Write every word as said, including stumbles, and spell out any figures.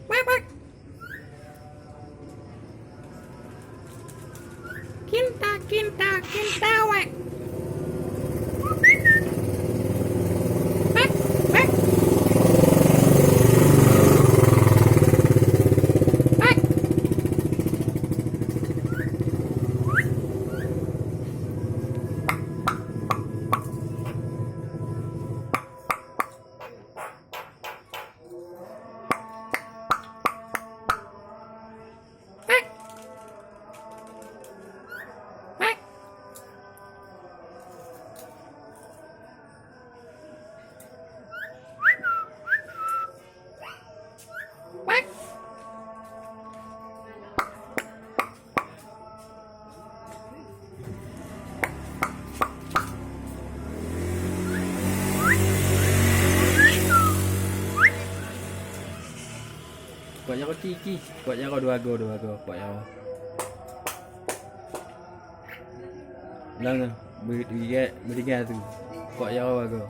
Wek, wek. Kinta, kinta, kinta, wek. Wek, wek. Wek. Kuat jaroe ki, ki. Kuat jaroe dua go, dua go. Kuat jaroe. Lang, beuringat, beuringat tu. Kuat jaroe dua go.